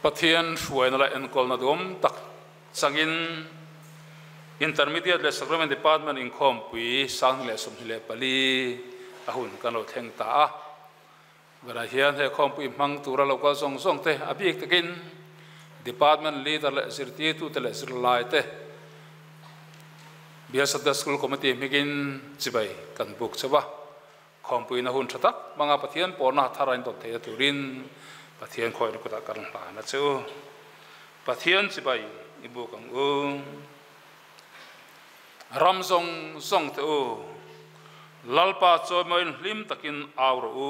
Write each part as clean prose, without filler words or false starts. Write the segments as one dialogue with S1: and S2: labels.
S1: Pathian hruaina leh enkawlna duhawm tak changin Intermediate leh Sacrament Department inkhawmpui 2024 a hun kan lo thleng ta a. Berah hian he khawmpui hmang tura lo kal zawng zawng te a bik takin Department Leader leh zirtirtute leh zirlaite Bial Sunday School Committee hmingin chibai kan buk chauh a. Khawmpuina hun tha tak hmanga Pathian pawlna thar a intawn theihna turin Pathian khawihna kutah kan hlan a che u. Pathian chibai i buk ang u. Ram zawng zawng te u, Lalpa chawimawiin hlim takin au rawh u.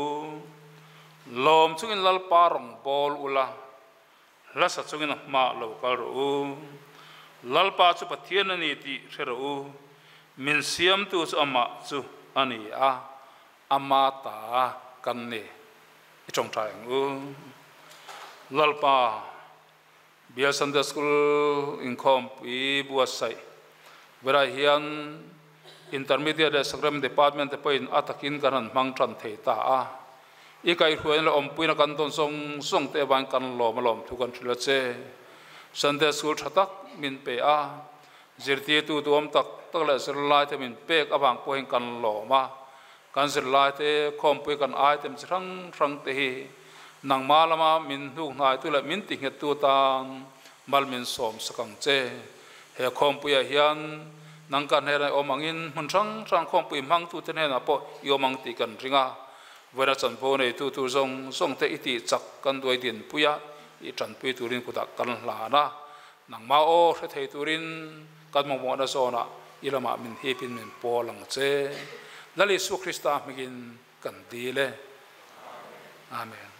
S1: Lawm chungin Lalpa rawn bawl ula, hlasa chungin a hmaah lo kal rawh u. Lalpa chu Pathian a ni tih hre rawh u, min siamtu chu amah chu a ni a, ama ta kan ni. I tawngtai ang u. Lalpa, Bial Sunday School inkhawmpui buatsaih berah hian Intermediate leh Sacrament Department te pawhin a takin kan han hmang tan thei ta a. I kaihhruaina leh awmpuina kan dawn zawng zawng te avangin kan lawm alawm thu kan hrilh a che. Sunday School tha tak min pe a, zirtirtu duhawm tak tak leh zirlai te min pek avang pawhin kan lawm a. Kan zirlai te khawmpui kan item chi hrang hrang te hi nangmah lama min hnuk hnaitu leh min tinghettu tan mal min sawm sak ang che. He khawmpuiah hian nang ka hnenah i awm angin hmun hrang hrang khawmpui hmangtute hnenah pawh i awm ang tih kan ring a. Vawiina chanvo neitu tur zawng zawng te i tih chak kan duai dinpui a, i tanpui turin kutah kan hlan a. Nangmah aw hre thei turin kan mamawhna zawnah i lamah min hipin min pawl ang che. Lal Isua Krista hmingin kan dil e. Amen.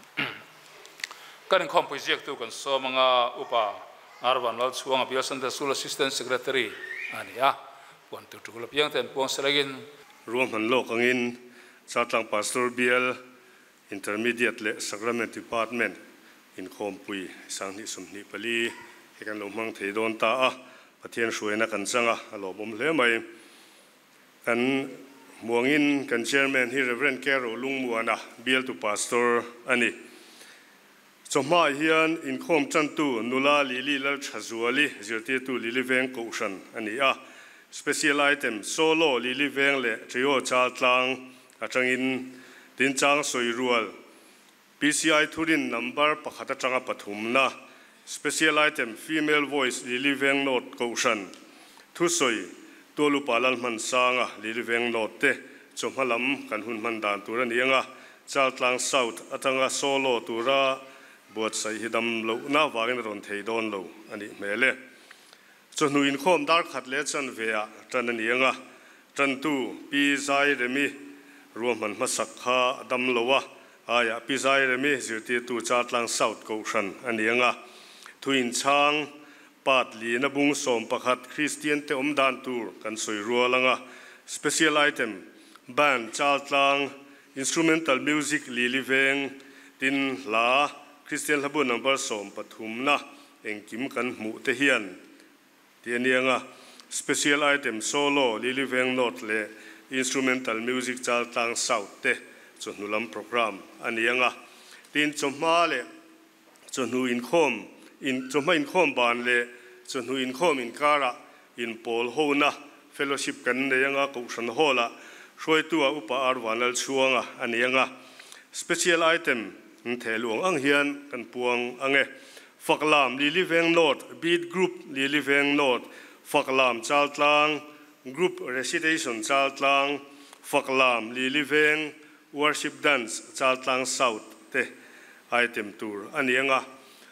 S1: Kan inkhawmpui ziaktu kan sawm anga Upa Arvan Lalchhuanga Bial Sunday School Assistant Secretary a ni a, puan tur tul apiang te an puang selengin.
S2: Ruahman lawk angin Chaltlang Pastor Bial Intermediate leh Sacrament Department inkhawmpui 2024 hi kan lo hmang thei dawn ta a, Pathian hruaina kan chang a, a lawmawm hle mai. Kan hmuangin kan Chairman hi Rev. Kero Lungmuana bialtu Pastor a ni. Chawhmaah hian inkhawm tantu nula Lily Lalthazuali zirtirtu Lily Veng Kohhran a ni a. Special item Solo Lily Veng leh Trio Chaltlang atangin Tinchang Sawirual PCI Thurin number pakhat atanga pathumna Special item Female Voice Lily Veng North Kohhran Thusawi Tualupa Lalhmansanga Lily Veng North te chawhma lam kan hun hman dan tur a ni anga Chaltlang South atanga solo tura buatsaih hi dam lohna avangin a rawn thei dawn lo a nih hmel e. Chawhnu inkhawm dar khat leh chanve ah tan a ni anga tantu Pi Zairemi ruahman hmasak kha a dam lo a, aiah Pi Zairemi zirtirtu Chaltlang South Kohhran a ni anga thu inchhang Part lina bung 11 Kristian te awm dan tur kan sawi rual anga Special item Band Chaltlang Instrumental Music Lily Veng tin hla Kristian hlabu number 13 na engkim kan hmuh te hian ti a ni anga Special item Solo Lily Veng North leh Instrumental Music Chaltlang South te chawhnu lam program a ni anga tin chawhma leh chawhnu inkhawm in chawhma inkhawm ban leh chawhnu inkhawm inkarah inpawl hona fellowship kan nei anga Kohhran Hall ah hruaitu ah Upa Arvan Lalchhuanga a ni anga Special item theh luang ang hian kan puang ange. Faklam Lily Veng North Beat Group Lily Veng North Faklam Chaltlang Group Recitation Chaltlang Faklam Lily Veng Worship Dance Chaltlang South te item tur a ni anga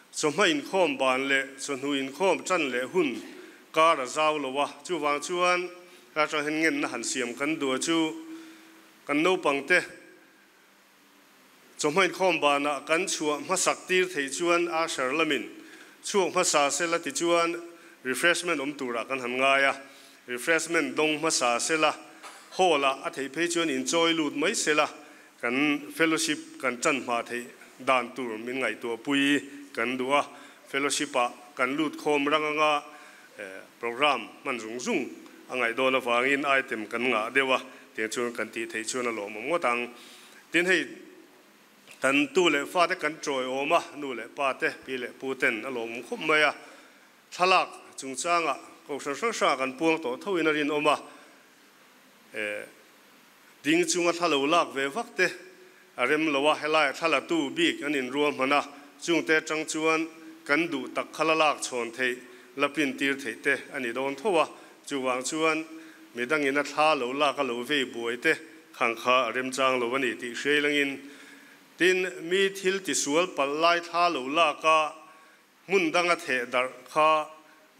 S2: chawhma inkhawm ban leh chawhnu inkhawm tan leh hun kar a zau lo a, chuvang chuan ka atang hian ngenna han siam kan duh a chu kan naupang te chawhma inkhawm banah kan chhuah hmasak tir theih chuan usher lamin chhuak hmasa sela tichuan refreshment awm turah kan han ngai a, refreshment dawng hmasa sela hall ah a theih phei chuan inchawi lut mai sela kan fellowship kan tan hma theih dan tur min ngaihtuah pui kan duh a, fellowship ah kan lut khawm rang anga program hman zung zung a ngaih dawn avangin item kan ngah deuh a, tiang chuan kan tih theih chuan a lawmawm ngawt ang. Tin hei Kan tu leh fate kan ṭawiawm a, nu leh pa te, pi leh pu ten a lawmawm khawp mai a. Thlalak chungchangah kohhran hrang hrangah kan puang tawh thoin a rinawm a, ding chunga thla lo lak ve vak te a rem lo a, helaiah thla latu bik an inruahman a, chungte atang chuan kan duh tak kha la lak chhawn theih, la pin tir theih te a ni dawn tho a, chuvang chuan midangin a thla lo lak a lo vei buai te khang kha a remchang lo a ni tih hriai langin. Tin, mi thil tisual palh lai thla lo lak a, hmun danga theh darh kha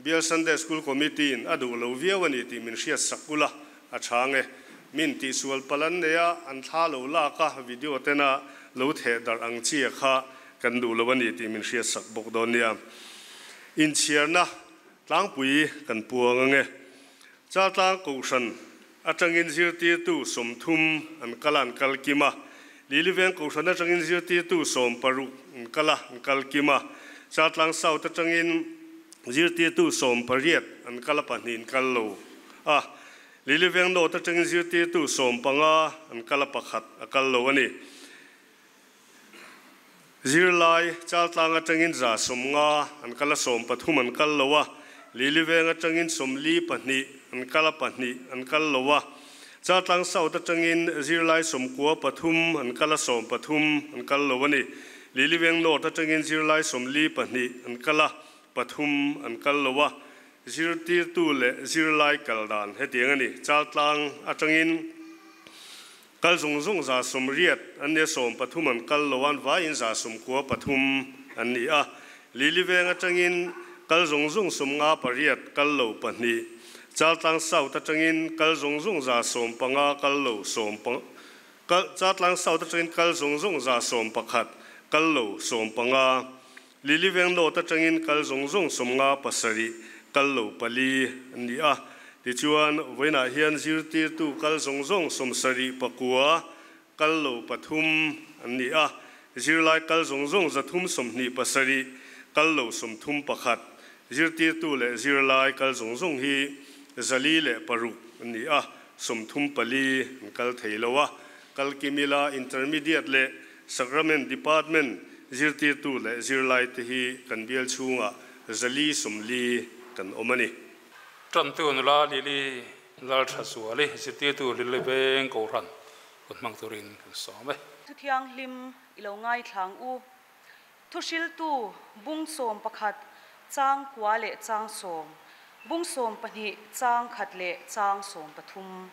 S2: Bial Sunday School Committee-in a duh lo viau a ni tih min hriat sak ula a tha nge. Min tihsual palh an nei a, an thla lo lak a, video tena lo theh darh ang chi a kha kan duh lo a ni tih min hriat sak bawk dawn nia. Inchhiarna tlangpui kan puang ange. Chaltlang Kohhran atangin zirtirtu 30 an kal a, an kal kim a. Liliveng Kohhran atangin zirtirtu 60 an kal a, an kal kim a. Chaltlang South atangin zirtirtu 18 an kal a, pahnih an kal lo a. Liliveng North atangin zirtirtu 15 an kal a, pakhat a kal lo a ni. Zirlai Chaltlang atangin 150 an kal a, 13 an kal lo a. Liliveng atangin 42 an kal a, pahnih an kal lo a. Chaltlang South atangin zirlai 93 an kal a, 13 an kal lo a ni. Liliveng North atangin zirlai 42 an kal a, pathum an kal lo a. Zirtirtu leh zirlai kal dan hetiang a ni. Chaltlang atangin kal zung zung 180 an nia, 13 an kal lo an vaiin 93 an ni a. Liliveng atangin kal zung zung 58 kal lo pahnih. Chaltlang South atangin kal zung zung 150 kal lo sawm kal Chaltlang South atangin kal zung zung 111 kal lo 15. Liliveng North atangin kal zung zung 57 kal lo pali an ni a. Tichuan vawiinah hian zirtirtu kal zung zung 79 kal lo pathum an ni a. Zirlai kal zung zung 327 kal lo 31. Zirtirtu leh zirlai kal zung zung hi 406 an ni a, 34 an kal thei lo a. Kal kimila Intermediate leh Sacrament Department zirtirtu leh zirlai te hi kan bial chhungah 440 kan awm a ni.
S1: Tantu nula Lily Lalthazuali zirtirtu Liliveng Kohhran hun hmang turin kan sawm e.
S3: Thu thianghlim i lo ngaithlang u. Thuhriltu bung 11 chang kua leh chang 10, bung 12 chang khat leh chang 13.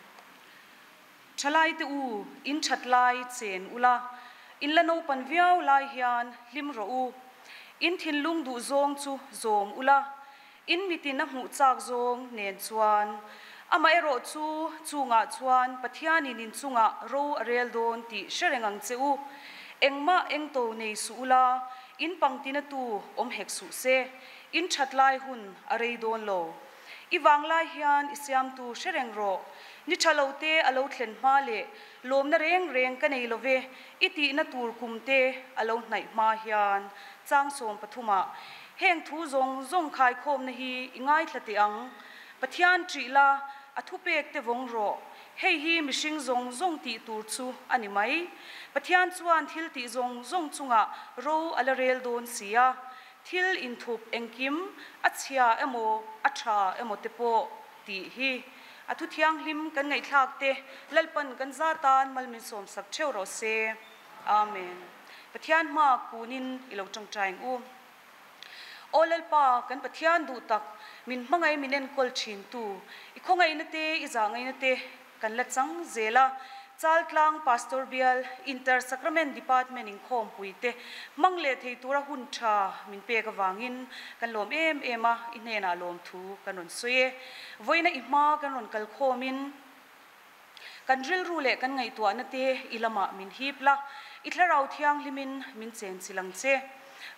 S3: Thalai te u, in that lai chen ula, in la naupan viau lai hian hlim rawh u. In thinlung duh zawng chu zawm ula, in mitin a hmuh chak zawng nen chuan. Amaherawh chu chungah chuan Pathianin in chungah ro a rel dawn tih hre reng ang che u. Engmah engto nei su ula, in pangtina tu awm hek suh se, in that lai hun a rei dawn lo. I wang lai hian i siam tu hre reng rawh. Ni tha lo te a lo thlen hma leh lawmna reng reng ka nei love i tihna tur kum te a lo hnaih hma hian chang 13ah heng thu zawng zawng khai khawm na hi i ngaithla teh ang. Pathian ṭih la, a thu pek te vawng rawh. Hei hi mihring zawng zawng tih tur chu a ni mai. Pathian chuan thil tih zawng zawng chungah ro a la rel dawn si a. Thil inthup engkim a chhia emaw a tha emaw te pawh tih hi. A thu thianghlim kan ngaihthlak te Lalpan kan zatan mal min sawm sak theuh rawh se. Amen. Pathian hma kunin i lo tawngtai ang u. Aw Lalpa kan Pathian duh tak min hmangai min enkawl thin tu i khawngaihna te i zahngaihna te kan la chang zela Chaltlang Pastor Bial Inter Sacrament Department in khawm pui te mang leh thei tura hun tha min pek awangin kan lawm em em a i hnenah lawm thu kan rawn sawi e. Vawiina i hma kan rawn kal khawmin kan rilru leh kan ngaihtuahna te i lamah min hip la, i thlarau thianghlimin min chen chilang che.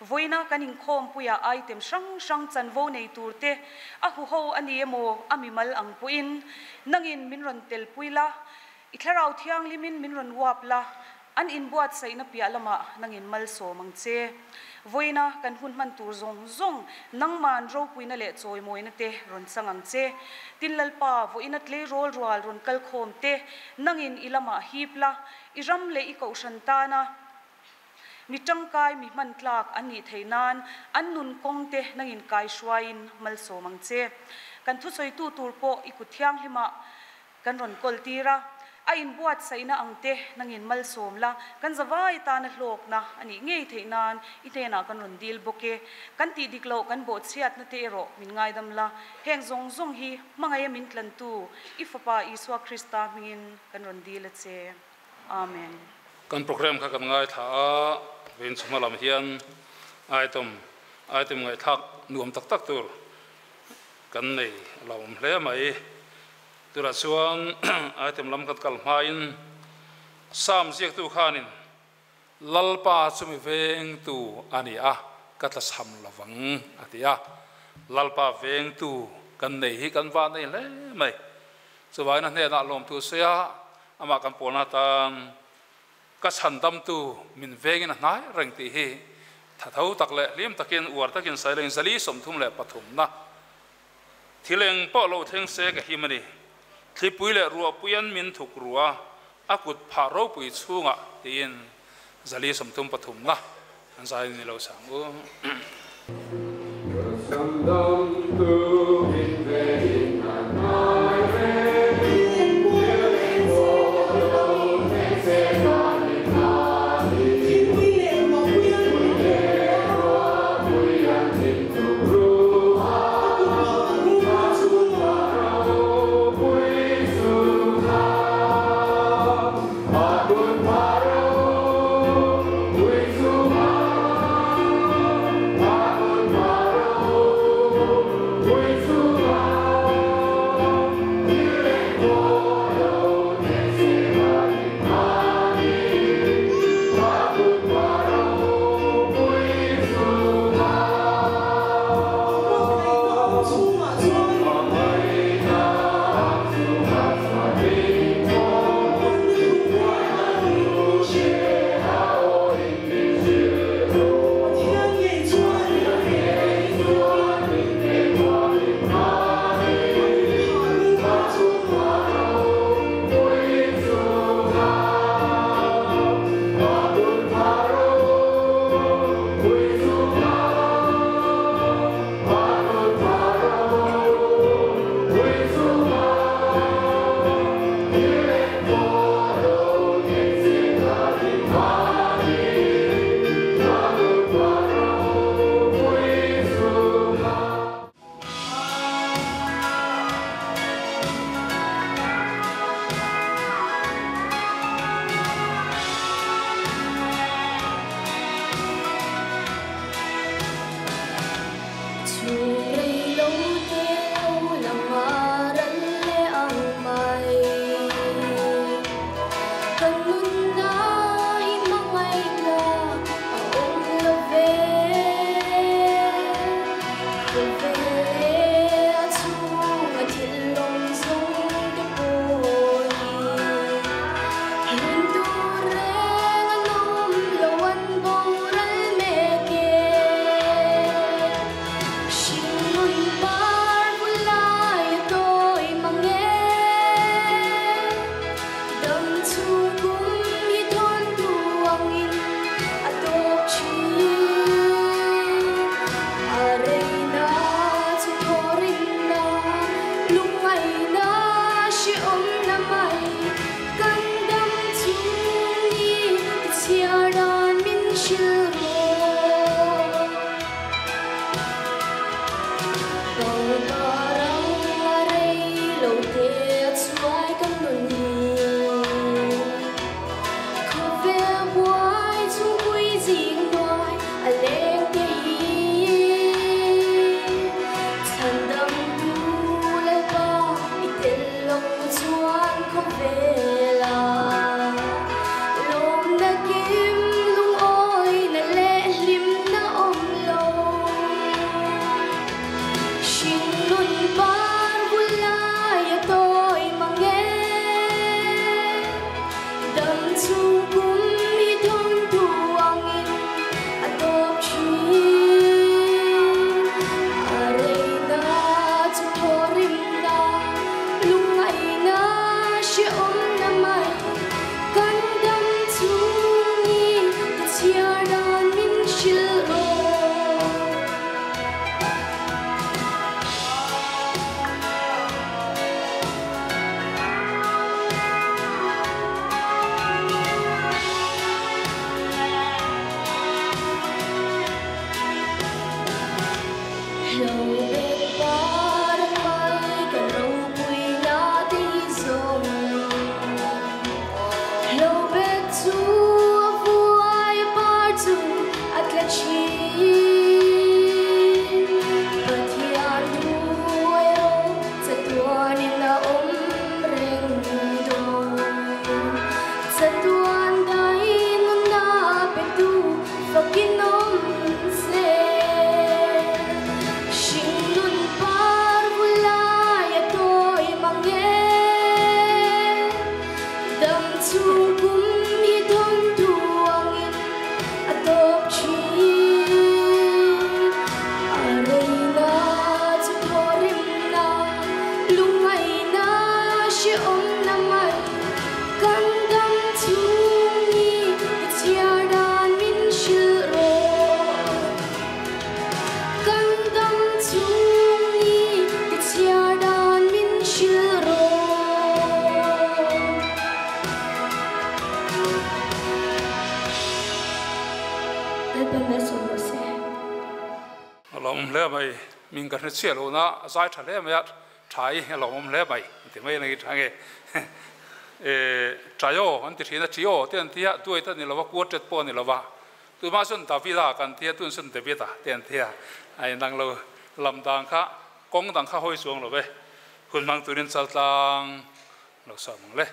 S3: Vawiina kan inkhawm puia item hrang hrang chanvo nei tur te a hu ho ani emaw a mimal ang pawhin nangin min rawn tel pui la, i thlarau thianghlimin min rawn uap la, an inbuat saihna piah lamah nangin mal sawm ang che. Vawiina kan hun hman tur zawng zawng nangman ropuina leh chawimawina te rawn chang ang che. Tin Lalpa vawiina tleirawl rual rawn kal khawm te nangin i lamah hip la, i ram leh i kohhran tana. Mi tangkai mi hman tlak an nih theih nan an nun kawng te nangin kaihruaiin malsawm ang che. Kan thusawitu tur pawh i kut thianghlimah kan rawn kawl tir a, a inbuatsaihna ang te nangin malsawm la, kan zavai tana hlawkna a nih ngei theih nan i hnenah kan rawn dil bawk e. Kan tih dik loh kan bawhchhiatna te erawh min ngaidam la, heng zawng zawng hi hmangaih a min tlantu i Fapa Isua Krista hmingin kan rawn dil a che. Amen.
S1: Kan program kha kan ngaithla a, vawiin chhuma lam hian item item ngaihthlak nuam tak tak tur kan nei a lo awm hle mai. Turah chuan item lam kan kal hmain Psalm ziaktu khanin Lalpa chu mi vengtu a ni a, ka tlachham lovang a ti a. Lalpa vengtu kan nei hi kan va nei hle mai. Chuvangin a hnenah lawmtu sawi a, amah kan pawlna atan ka chhandamtu min vengin a hnai reng tih hi thatho tak leh hlim takin uar takin saileng zali 33na thil eng pawh lo thleng se ka him a ni. Thlipui leh ruahpuian min thuk rua a kut phah ropui chhungah tiin zali 33na an zai ni lo sang u.
S4: Ka chhandamtu min vengin a hnai reng. Thil eng pawh lo thleng se ka him a ni. Thlipui leh ruahpuian min thuk rua a kut phah ropui chhungah. A kut phah ropui chungah. A kut phah ropui
S5: Lalpan malsawm rawh se.
S1: A lawmawm hle mai, min ka hre chiah lo na a zai tha hle mai a, tha i a lawmawm hle mai an ti mai a ni tha nge e Trio an ti thin a, Trio te an ti a, duai te a ni lo va, quartet pawh a ni lo va, tunah chuan Davida kan ti a, tunah chuan David-a te an ti a, a inang lo lam dan kha kawng dang kha hawi chuang lo ve, hun hmang turin chaltlang lo sawm ang le.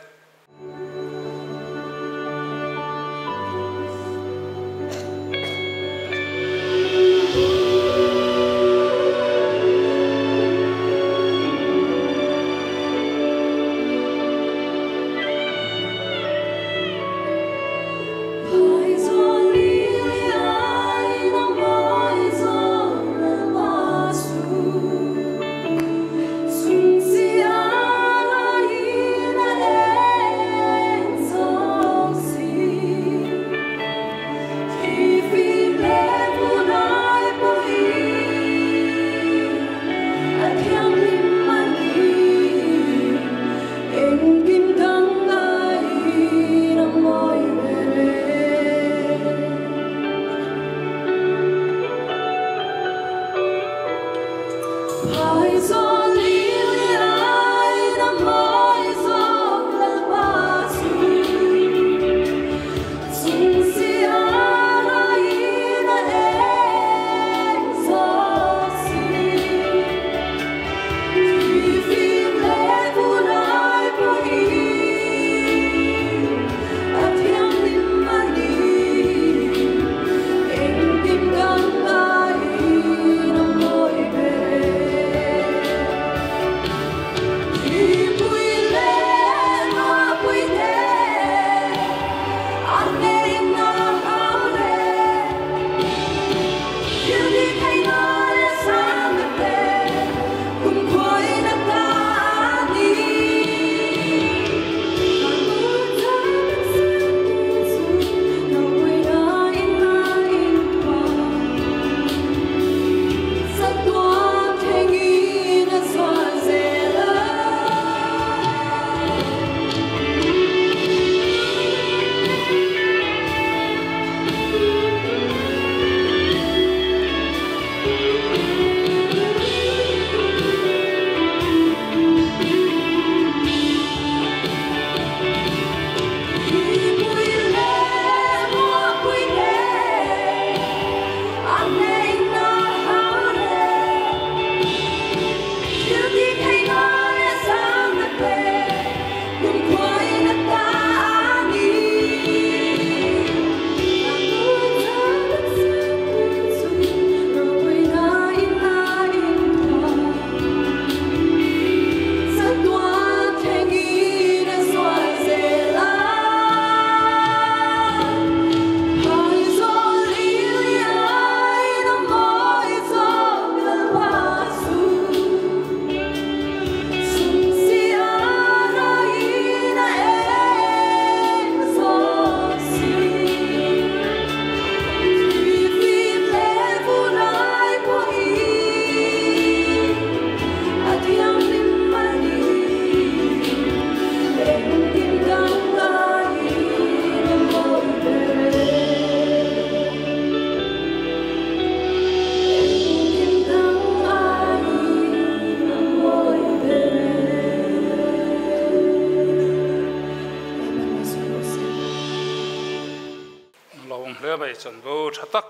S1: Lawng hle mai chanvo tha tak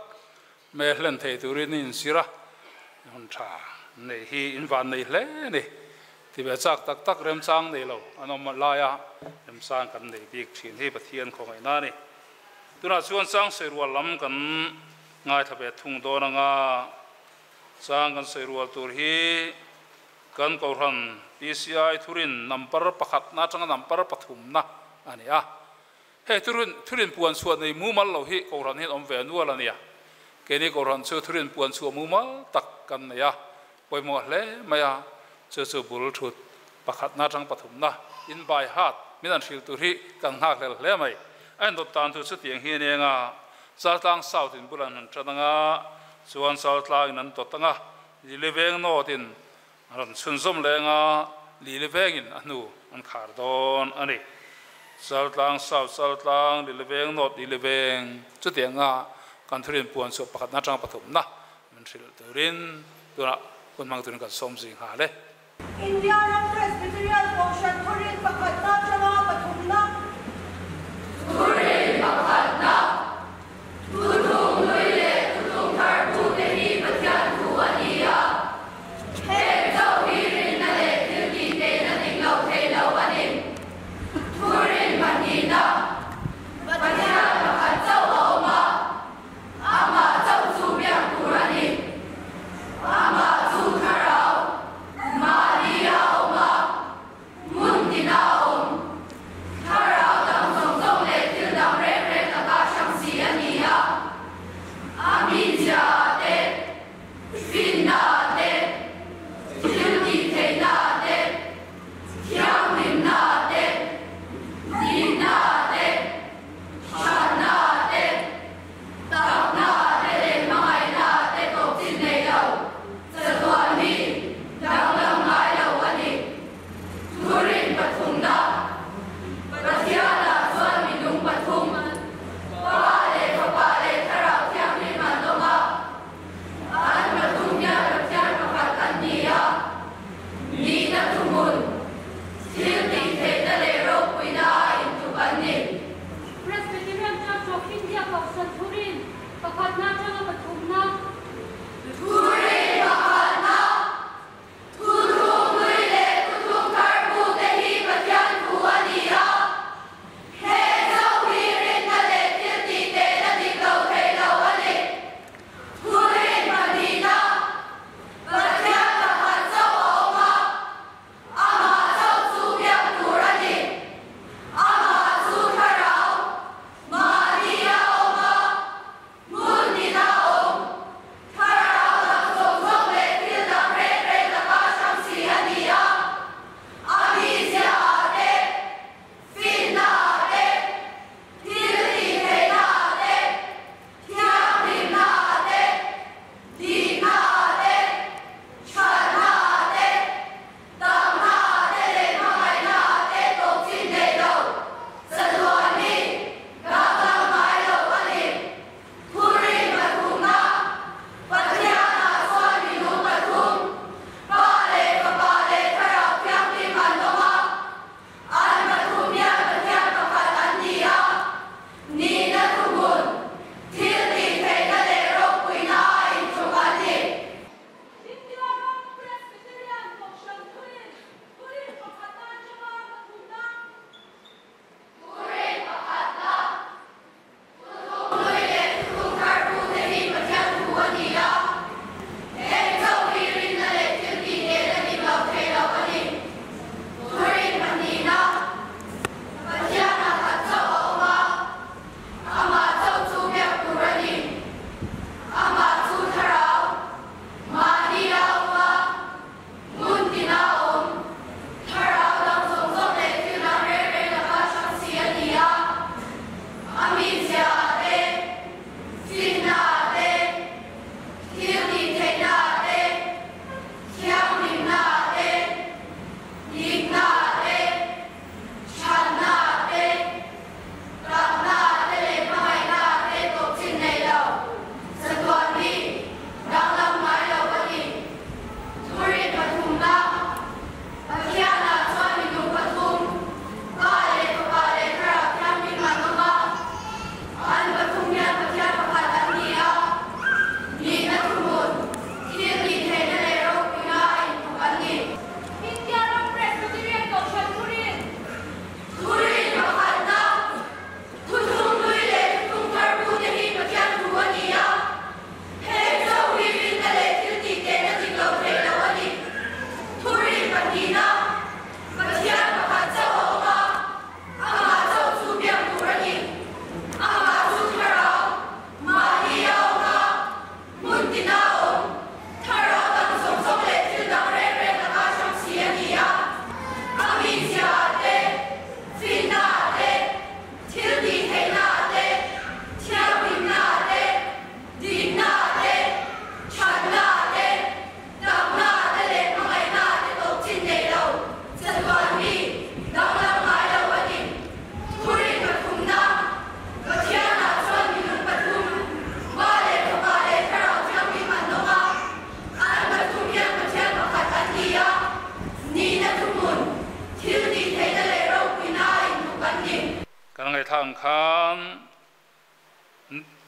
S1: me hlen thei turin in sir a, hun tha nei hi in van nei hle a ni. Ti ve chak tak tak remchang nei lo an awm lai a, remchang kan nei bik thin hi Pathian khawngaihna a ni. Tunah chuan chang sawi rual lam kan ngaithla ve thung dawn anga chang kan sawi rual tur hi kan Kohhran PCI thurin number pakhatna atanga number pathumna a ni a. Hei thurin thurin puan chhuah nei mumal lo hi Kohhran hian awm ve nual a nia. Keini Kohhran chu thurin puan chhuah mumal tak kan nei a, pawimawh hle mai a, chu chu bul thut pakhatna atang pathumna in by heart min an hrilh tur hi kan nghakhlel hle mai. A indawt tan chu chutiang hi a ni anga Chaltlang South in bul an han tan anga chuan Chaltlang in an tawt anga Liliveng North in A rawn chhunzawm leng a, Lili vengin a hnu an khar dawn a ni. Chaltlang South Chaltlang, Lili veng North Lili veng chutianga Kan thurin puan chu pakhat na tang pathum na min hril turin tuna kun mang turin kan som zing ha le.
S5: India ram Presbyterian Kohhran thurin pakhatna atanga pathumna.
S6: Thurin pakhatna, Thuthung hlui leh thuthung thar thute hi Pathian thu a ni a. Heng chauh hi rinna leh thil tih tehna dik lo thei lo a ni. Thurin pahnihna, Pathian pakhat chauh a awm a, amah chauh chu biak tur a ni. Amah chu thlarau, mahni a awm a, hmun tina a awm.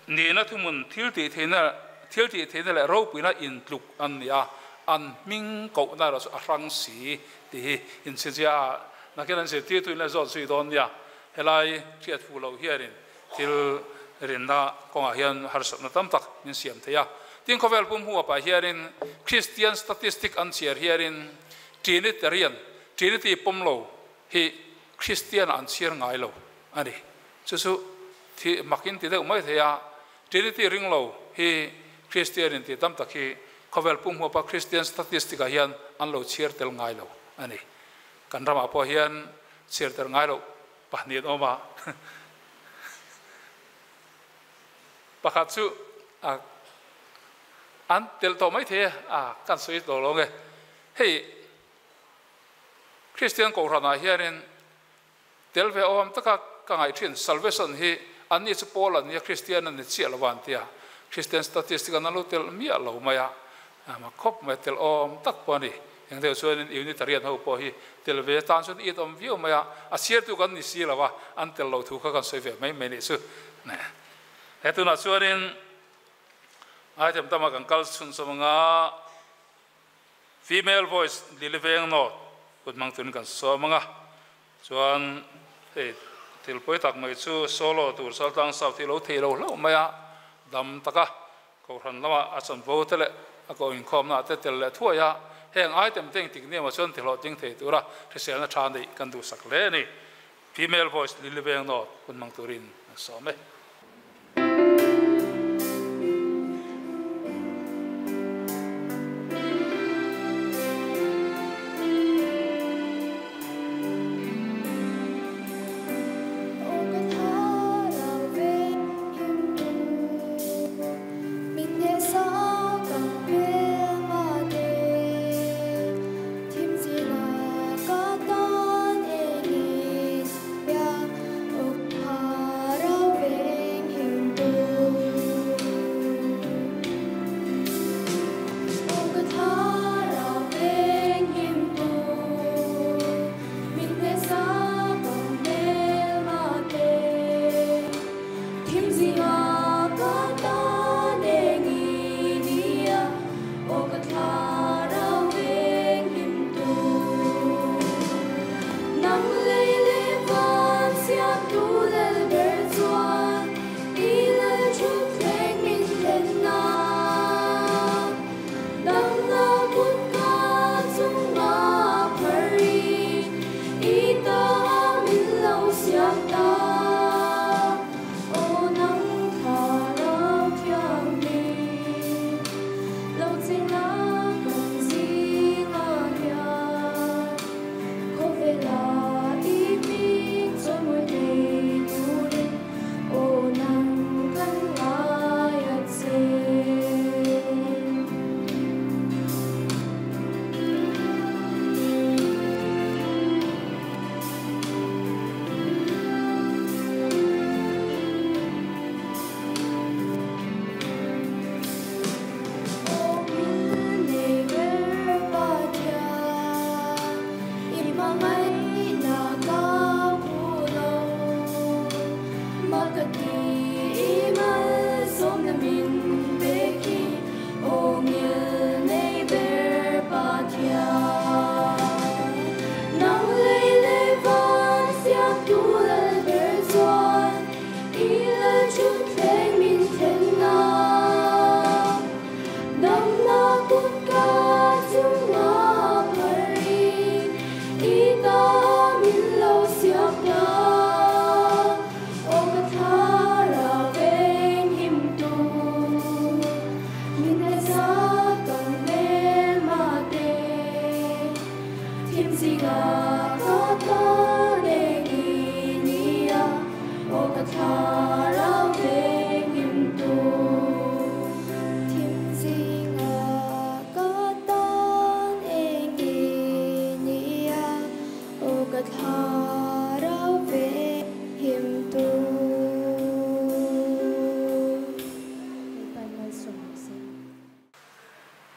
S1: Nihna thuhmun thiltihtheihna thiltihtheihna leh ropuina intluk an ni a, an hming kohna erawh chu a hrang si tih hi inchhinchhiah a, nakin an zirtirtu in la zawt zui dawn nia. Helai hriat fuh loh hianin thil rinna kawngah hian harsatna tam tak min siam thei a. Tin, khawvel pum huapah hianin Kristian statistic an chhiar hianin Trinitarian, Trinity pawm lo, hi Kristian ah an chhiar ngai lo a ni. Chu chu thi makin ti deuh mai thei a, Trinity ring lo hi Kristian in ti tam tak hi khawvel pum huapa Kristian statistic ah hian an lo chhiar tel ngai lo a ni. Kan ramah pawh hian chhiar tel ngai loh pahnih an awm a. Pakhat chu a an telh tawh mai thei a, kan sawi tawh lo nge. Hei Kristian Kohhranah hianin tel ve awm taka ka ngaih thin salvation hi anni chu Paul an nia Kristian an ni chiah lo va an ti a, Kristian statistic an lo tel miah lo mai a, a khawp mai tel awm tak pawh a ni. Eng deuh chuanin Unitarian ho pawh hi tel ve atan chuan it awm viau mai a, a chhiartu kan ni si lo a, an tel lo thu kha kan sawi ve mai mai nih chu. He tunah chuanin item tama kan kal chhunchawm anga Female voice Lily Veng North kut hmang turin kan sawm anga, chuan hei thil pawi tak mai chu solo tur Chaltlang South hi lo thei lo hlauh mai a, dam taka Kohhran lamah a chanvo te leh a koh inkhawmna ah te tel leh thuai a, heng item te engtik ni emaw chuan ti hlawhtling thei tura hriselna tha neih kan duhsak hle a ni. Female voice Lily Veng North kut hmang turin an sawm e.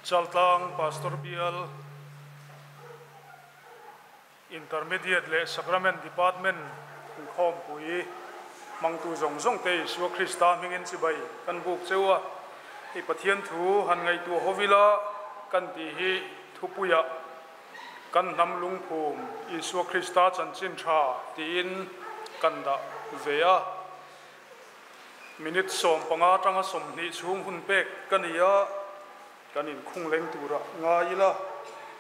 S7: Chaltlang Pastor Bial, Intermediate leh Sacrament Department inkhawmpui. Hmangtu zawng zawng te Isua Krista hmingin chibai kan buk cheu a, hei Pathian thu han ngaihtuah ho ila kan tih hi thupuiah kan hnam lungphum Isua Krista chanchin tha tiin kan dah ve a. Minute 15 atanga 20 chhung hun pek ka ni a, kan inkhung leng turah ngai ila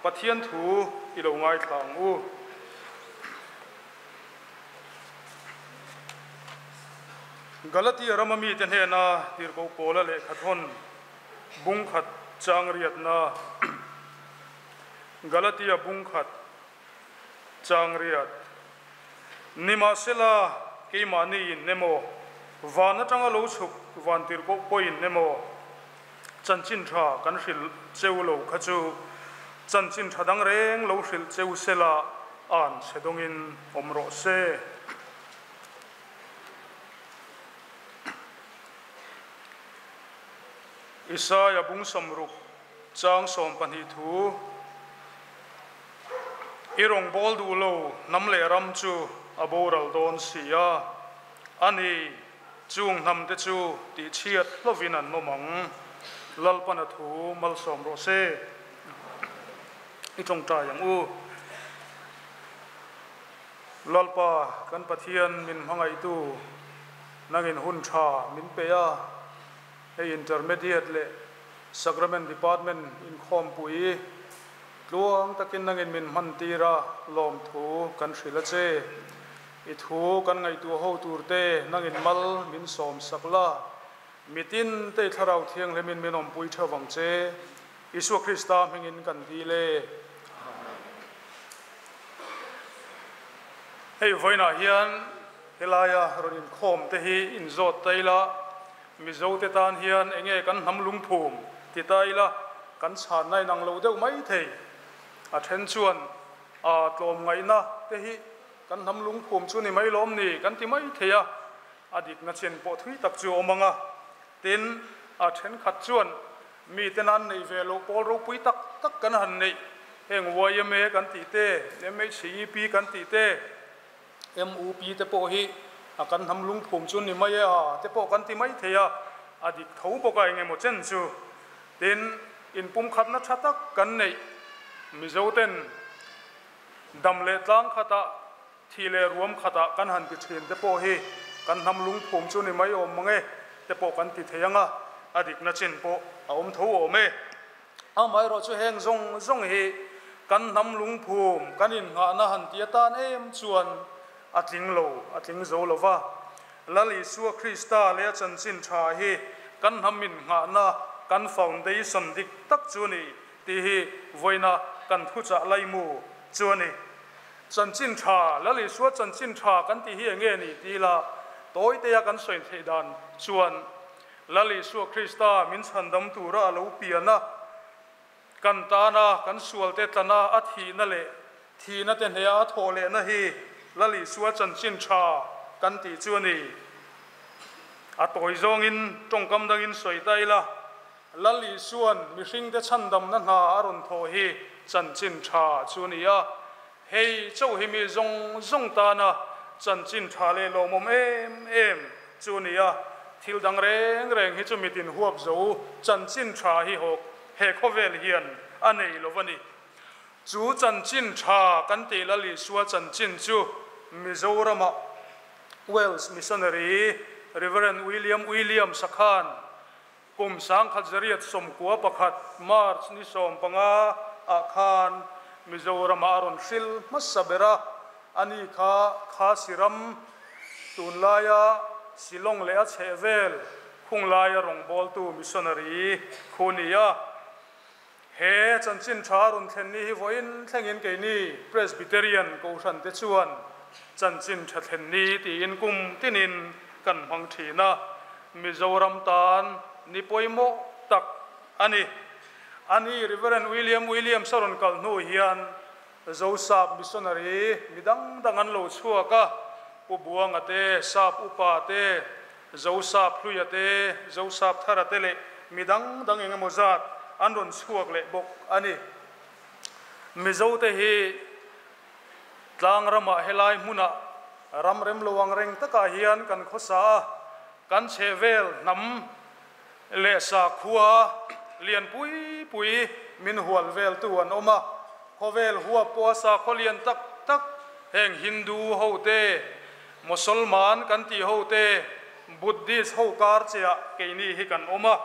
S7: Pathian thu i lo ngaithla ang u. Galatia rama mite hnena tirhkoh Paula lehkha thawn bung khat chang riatna Galatia bung khat chang riat Nimahsela, keimahni in emaw, van atanga lo chhuk van tirhkoh pawhin emaw, chanchin tha kan hrilh cheu lo kha chu chanchin tha dang reng lo hrilh cheu sela an chhe dawngin awm rawh se. Isaia bung 60 chang 12 thu, I rawngbâwl duh lo hnam leh ram chu a boral dâwn si a, a ni, chûng hnamte chu tihchhiat hlovin an awm ang. Lalpana thu malsawm rawh se. I tawngtai ang u. Lalpa, kan Pathian min hmangaihtu, nangin hun tha min pe a, hei Intermediate leh Sacrament Department inkhawmpui tluang takin nangin min hman tir a, lawmthu kan hrilh a che. I thu kan ngaihtuah ho tur te nangin mal min sawm sak la, mitin te i thlarau thianghlimin min awmpui theuh vang che. Isua Krista hmingin kan dil e. Amen. Hei vawiinah hian helaia rawn inkhawm te hi inzawt ta ila, Mizo te tan hian enge kan hnam lungphum ti ta ila kan chhanna inang lo deuh mai thei. A then chuan a tlawmngaihna te hi kan hnam lungphum chu ni mai lawm ni kan ti mai thei a, a dikna chin pawh thui tak chu a awm ang a. Tin, a thenkhat chuan mite nan neih ve loh pawl ropui tak tak kan han neih, heng YMA kan tih te, MHCEP kan tih te, MUP te pawh hi a kan hnam lungphum chu ni mai e a te pawh kan ti mai thei a, a dik tho bawk a engemaw chen chu. Tin, inpumkhatna tha tak kan neih Mizo ten dam leh tlang khatah, thi leh ruam khatah kan han ti thin te pawh hi kan hnam lungphum chu ni mai awm mang e te pawh kan ti thei ang a, a dikna chin pawh a awm tho awm e. Amaherawh chu heng zawng zawng hi kan hnam lungphum kan innghahna han ti atan em chuan a tling lo, a tling zo lo va. Lal Isua Krista leh a chanchin tha hi kan hnam innghahna, kan foundation dik tak chu a ni tih hi vawiina kan thuchah laimu chu a ni. Chanchin tha, Lal Isua chanchin tha kan tih hi eng nge ni ti ila tawitea kan sawi theih dan chuan Lal Isua Krista min chhandam tura a lo pian a, kan tana kan sualte tlana a thihna leh thihna te hneha a thawh lehna hi Lal Isua chanchin tha kan tih chu a ni. A tawi zawngin tawngkam dangin sawi ta ila, Lal Isuan mihringte chhandamna hna a rawn thawh hi chanchin tha chu a ni a, hei chauh hi mi zawng zawng tana chanchin tha leh lawmawm em em chu a ni a, thil dang reng reng hi chu mitin huap zo chanchin tha hi hawk he khawvel hian a nei lo a ni. Chu chanchin tha kan tih Lal Isua chanchin chu Mizoramah Wales missionary Reverend William Williams a khan Kum 1991 March ni 15 ah khan Mizoram ah a rawn hril hmasa ber a, ani kha Khasi ram tunlaia Shillong leh a chhehvel khunglaia rawngbawltu missionary khu ni a. He chanchin tha a rawn thlen ni hi vawiin thlengin keini Presbyterian Kohhran te chuan chanchin tha thlen ni tiin kum tinin kan hmang thin a, Mizoram tan ni pawimawh tak a ni. Ani Reverend William Williams a rawn kal hnu hian Zosap missionary mi dang dang an lo chhuak a, Pu Buanga te, Sap Upa te, Zosap Hluia te, Zosap Thara te leh mi dang dang eng emaw zat an rawn chhuak leh bawk a ni. Mizote hi tlang ramah helai hmunah. Ram rem lo ang reng takah hian kan khawsa a, kan chhehvel hnam leh sakhua lian pui pui min hual veltu an awm a. Khawvel huap pawha sakhaw lian tak tak heng Hindu ho te, Mosolman kan tih ho te, Buddhist ho kar cheah keini hi kan awm a.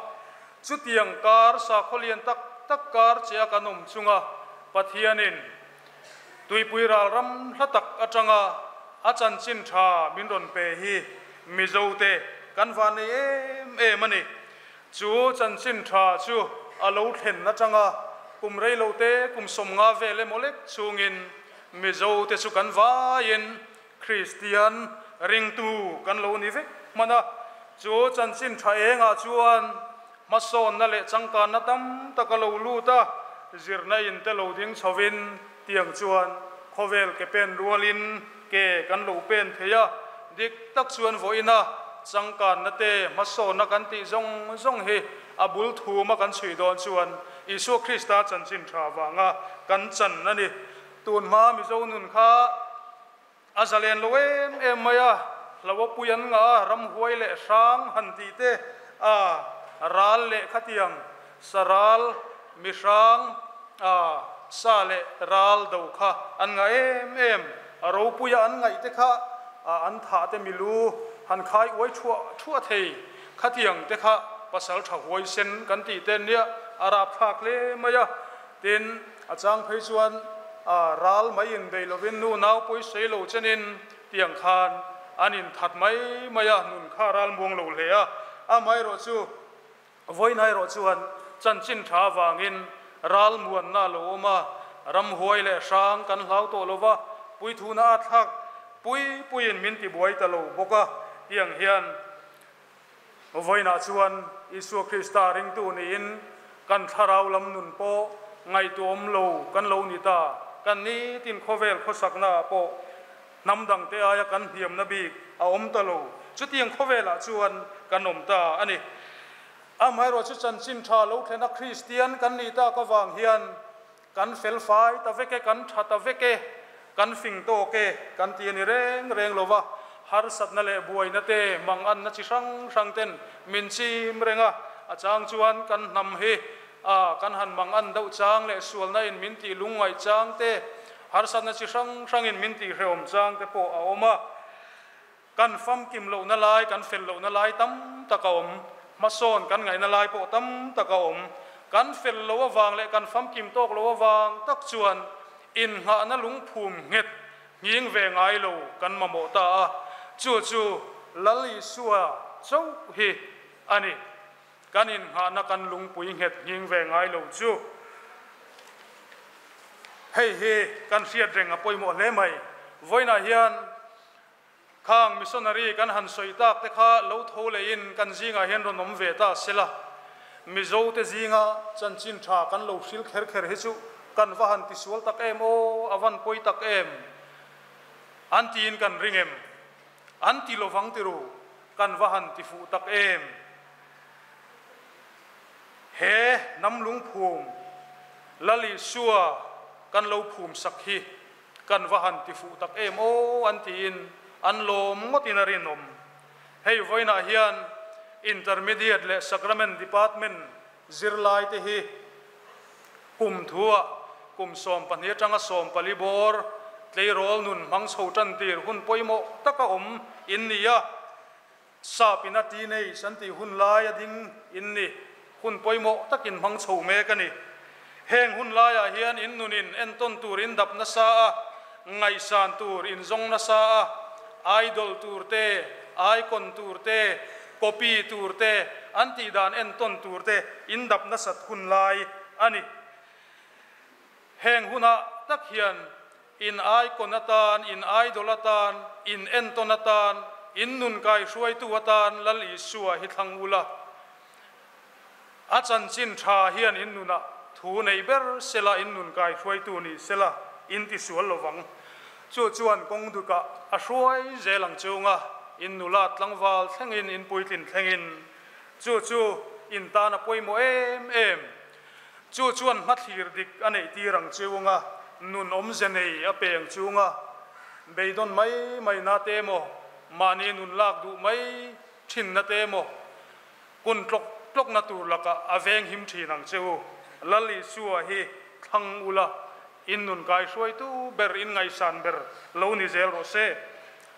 S7: Chutiang kar sakhaw lian tak tak kar cheah kan awm chunga Pathianin Tuipui ral ram hla tak atanga a chanchin tha min rawn pe hi Mizote kan van nei em em a ni. Chu chanchin tha chu a lo thlen atanga kum reilote kum 50 vel emaw lek chungin Mizote chu kan vaiin Kristian ringtu kan lo ni vek hman a. Chu chanchin tha engah chuan hmasawnna leh changkanna tam tak a lo lut a, zirna in te lo ding chhovin tiang chuan khawvel ke pen rualin ke kan lo pen thei a. Dik tak chuan vawiina changkanna te hmasawnna kan tih zawng zawng hi a bul thuma kan chhui dawn chuan Isua Krista chanchin tha vanga kan chan a ni. Tun hma Mizo nun kha a zalen lo em em mai a, hlo a pui an ngah a, ramhuai leh hrang han tih te, a ral leh khatiang saral mihrang a sa leh ral do kha an ngah em em. A ropuia an ngaih te kha an thah te milu han khai uai thuah thuah thei khatiang te kha pasal tha huai sen kan tih te nia a rapthlak hle mai a. Tin, a chang phei chuan a ral mai in bei lovin nu nau pawi sawi lo chenin tiang khan an in that mai mai a, nun kha ral muang lo hle a. Amaherawh chu vawiin erawh chuan chanchin tha avangin ral muanna a lo awm a, ramhuai leh hrang kan hlau tawh lo va, puithuna a thlak pui puiin min tibuai ta lo bawk a, tiang hian Vawiinah chuan Isua Krista ringtu niin kan thlarau lam nun pawh ngaihtuahawm lo kan lo ni ta. Kan nitin khawvel khawsaknaah pawh hnam dangte aia kan hniamna bik a awm ta lo. Chutiang khawvelah chuan kan awm ta a ni. Amaherawh chu chanchin tha lo thlena Kristian kan nih tak avang hian kan felfai ta vek e, kan tha ta vek e, kan fing tawk e kan ti a ni reng reng lo va. Harsatna leh buaina te mang anna chi hrang hrang ten min chim reng a, a chang chuan kan hnam hi a kan han mang an deuh chang leh sualna in min tih lungngaih chang te, harsatna chi hrang hrang in min tih hrehawm chang te pawh a awm a. Kan famkim lohna lai, kan fel lohna lai tam tak a awm. Hmasawn kan ngaihna lai pawh tam tak a awm. Kan fel lo avang leh kan famkim tawk lo avang tak chuan innghahna lungphum nghet nghing ve ngai lo kan mamawh ta a. Chu chu Lal Isua chauh hi a ni. Kan innghahna kan lungpui nghet nghing ve ngai lo chu. Hei hi kan hriat reng a pawimawh hle mai. Vawiinah hian Khang missionary kan han sawi tak te kha lo tho leiin kan zingah hian rawn awm ve ta sela, Mizo te zinga chanchin tha kan lo hril kher kher hi chu kan va han tisual tak em aw, a van pawi tak em? An tiin kan ring em? An ti lovang tiru, kan va han ti fuh tak em? He hnam lungphum Lal Isua kan lo phum sak hi Kan va han ti fuh tak em aw an tiin an lawm ngawtin a rinawm. Hei vawiinah hian Intermediate leh Sacrament Department zirlai te hi kum thuah kum 12 atanga 14 bawr tleirawl nun hmang chho tan tir hun pawimawh taka awm in ni a. Sapina teenage an tih hun lai a ding in ni. Hun pawimawh takin hmang chho mek a ni. Heng hun laiah hian in nunin entawn tur in dap nasa a, ngaihsan tur in zawng nasa a, idol tur te, icon tur te, copy tur te, an tih dan entawn tur te in dap nasat hun lai a ni. Heng hunah tak hian in icon atan, in idol atan, in entawn atan, in nun kai hruaitu atan Lal Isua hi thlang ula. A chanchin tha hian in nunah thu nei ber sela in nun kai hruaitu ni sela in ti sual lovang. Chu chuan kawng dukah a hruai zel ang chunga in nula tlangval thlengin in puitlin thlengin chu chu in tan a pawimawh em em. Chu chuan hmathlir dik a neih tir ang chunga nun awmze nei a peng chunga. Beidawn mai mai na te emaw, mahni nun lak duh mai thin na te emaw, kun tlawk tlawk na tur lakah a veng him thin ang che u. Lal Isua hi thlang ula, in nun kaihruaitu ber, in ngaihsan ber lo ni zel rawh se.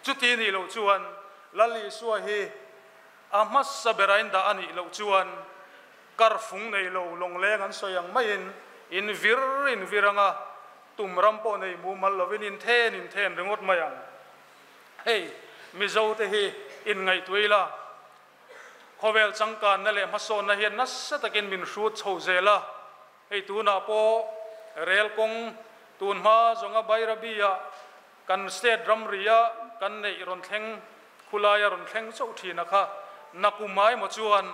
S7: Chuti nih loh chuan Lal Isua hi a hmasa bera in dah a nih loh chuan kar fung nei lo lawngleng an sawi ang maiin in vir in vir ang a, tum ram pawh nei mumal lovin in then in then ringawt mai ang. Hei, Mizo te hi in ngaihtuah ila, khawvel changkanna leh hmasawnna hian nasa takin min hrut chho zel a, hei tunah pawh rel kawng tun hma zawnga Bairabi-ah kan state ramri-a kan neih rawn thleng khulaia rawn thleng chauh thin a kha, nakum emaw chuan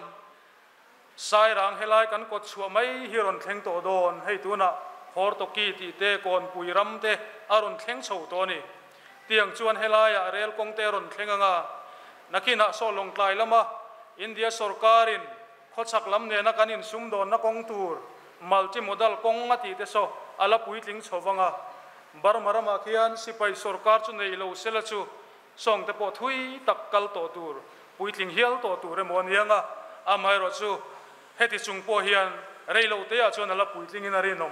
S7: Sairang helai kan kawt chhuah mai hi rawn thleng tawh dawn, hei tunah Hortoki tih te Kawnpui ram te a rawn thleng chho tawh a ni. Tiang chuan helaiah rel kawng te a rawn thleng ang a, nakinah saw Lawngtlai lama India sawrkarin khawchhak lam nena kan insumdawnna kawng tur multi-modal kawng a tih te saw a la puitling chho vang a, Burma ramah khian sipai sawrkar chu nei lo sela chu Sawng te pawh thui tak kal tawh tur, puitling hial tawh tur emaw a ni ang a, amaherawhchu heti chung pawh hian rei lo teah chuan a la puitlingin a rinawm.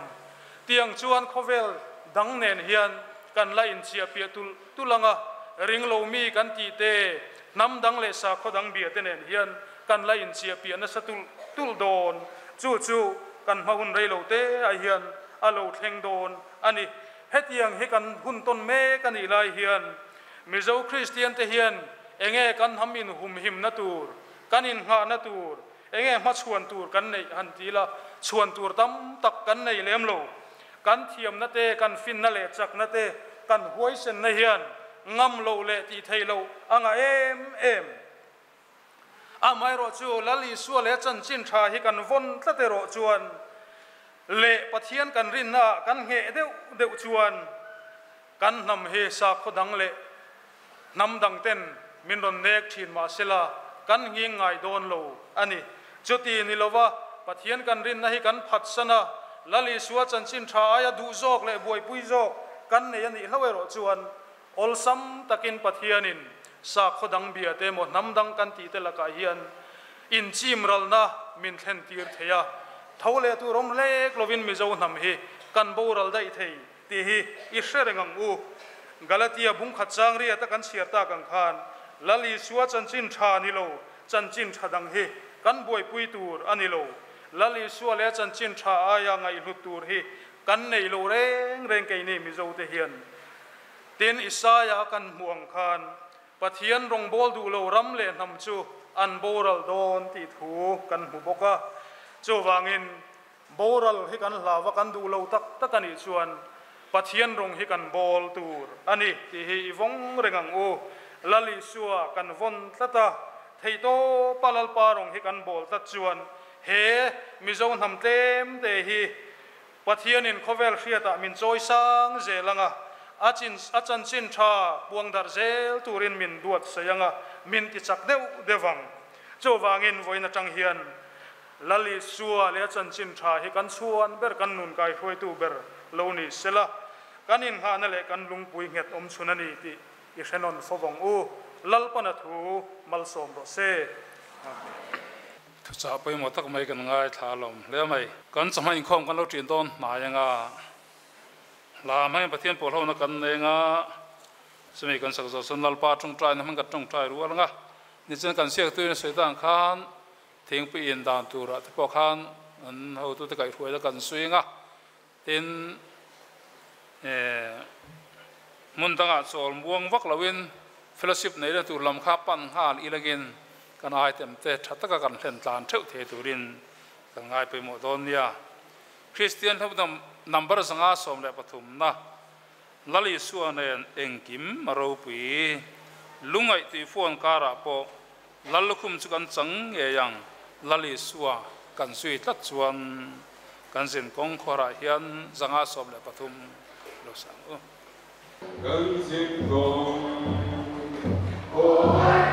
S7: Tiang chuan khawvel dang nen hian kan la inchiah piah tulh tulh ang a, ring lo mi kan tih te, hnam dang leh sakhaw dang bia te nen hian kan la inchiah piah nasa tulh tulh dawn. Chu chu kan hma hun rei lo teah hian a lo thleng dawn a ni. Hetiang hi kan hun tawn mek a nih lai hian Mizo Kristian te hian enge kan hnam inhumhimna tur, kan innghahna tur, enge hmachhuan tur kan neih han ti ila, chhuan tur tam tak kan nei lem lo. Kan thiamna te, kan finna leh chakna te, kan huaisenna hian ngam loh leh tih theih loh a ngah em em. Amaherawh chu Lal Isua leh a chanchin tha hi kan vawn tlat erawh chuan leh Pathian kan rinnaah kan ngheh deuh deuh chuan kan hnam hi sakhaw dang leh hnam dang ten min rawn nek thin mahsela kan nghing ngai dawn lo a ni. Chuti ni lova Pathian kan rinna hi kan phatsan a, Lal Isua chanchin tha aia duh zawk leh buaipui zawk kan nei a nih hlauh erawh chuan Awlsam takin Pathianin sakhaw dang bia te emaw hnam dang kan tih te lakah hian inchim ralna min thlen tir thei a, tho leh tur awm hlek lovin Mizo hnam hi kan boral daih thei tih hi i hre reng ang u. Galatia bungkhat chang riata kan chhiar tak ang khan Lal Isua chanchin tha ni lo, chanchin tha dang hi kan buaipui tur a ni lo. Lal Isua leh a chanchin tha aia ngaihhlut tur hi kan nei lo reng reng keini Mizo te hian. Tin, Isaia kan hmuh ang khan, Pathian rawngbâwl duh lo ram leh hnam chu an boral dâwn tih thu kan hmu bawk a. Chuvângin, boral hi kan hlau a, kan duh lo tak tak a nih chuan Pathian rawng hi kan bâwl tûr a ni tih hi i vawng reng ang u. Lal Isua kan vawn tlat a, theihtâwpa Lalpa rawng hi kan bâwl tlat chuan he Mizo hnam tlêm te hi Pathianin khawvel hriatah min chawi sang zel ang a, a chin a chanchin tha puang darh zel turin min duat sawi ang a, min ti chak deuh deuh ang. Chuvangin vawiin atang hian Lal Isua leh a chanchin tha hi kan chhuan ber, kan nun kaihruaitu ber lo ni sela, kan innghahna leh kan lungpui nghet awm chhun a ni tih i hre nawn fo vang u. Lalpana thu malsawm rawh se. Amen.
S1: Thuchah pawimawh tak mai kan ngaithla a lawm hle mai. Kan chawhma inkhawm kan lo ṭin dawn hnai ang a, hla hmangin Pathian pawl hona kan nei ang a, chumi kan sak zawh chuan Lalpa ṭawngṭaina hmang kan ṭawngṭai rual ang a, nichuan kan siaktuin a sawi dan khan thingpui in dan turah te pawh khan an hotute kaihhruaina kan sawi ang a, tin hmun dangah chawl muang vak loin fellowship neihna tur lam kha pan nghal ilangin kan item te tha taka kan hlen tlan theuh thei turin kan ngai pawimawh dawn nia. Kristian hlauhdam number 113 na Lal Isua nen engkim a ropui lungaih tui phone karah pawh Lal lukhum chu kan chang ngei ang, Lal Isua kan zui tlat chuan kan zin kawng khuarah hian 113 lo sang u.
S4: Kan zin kawng khuarah.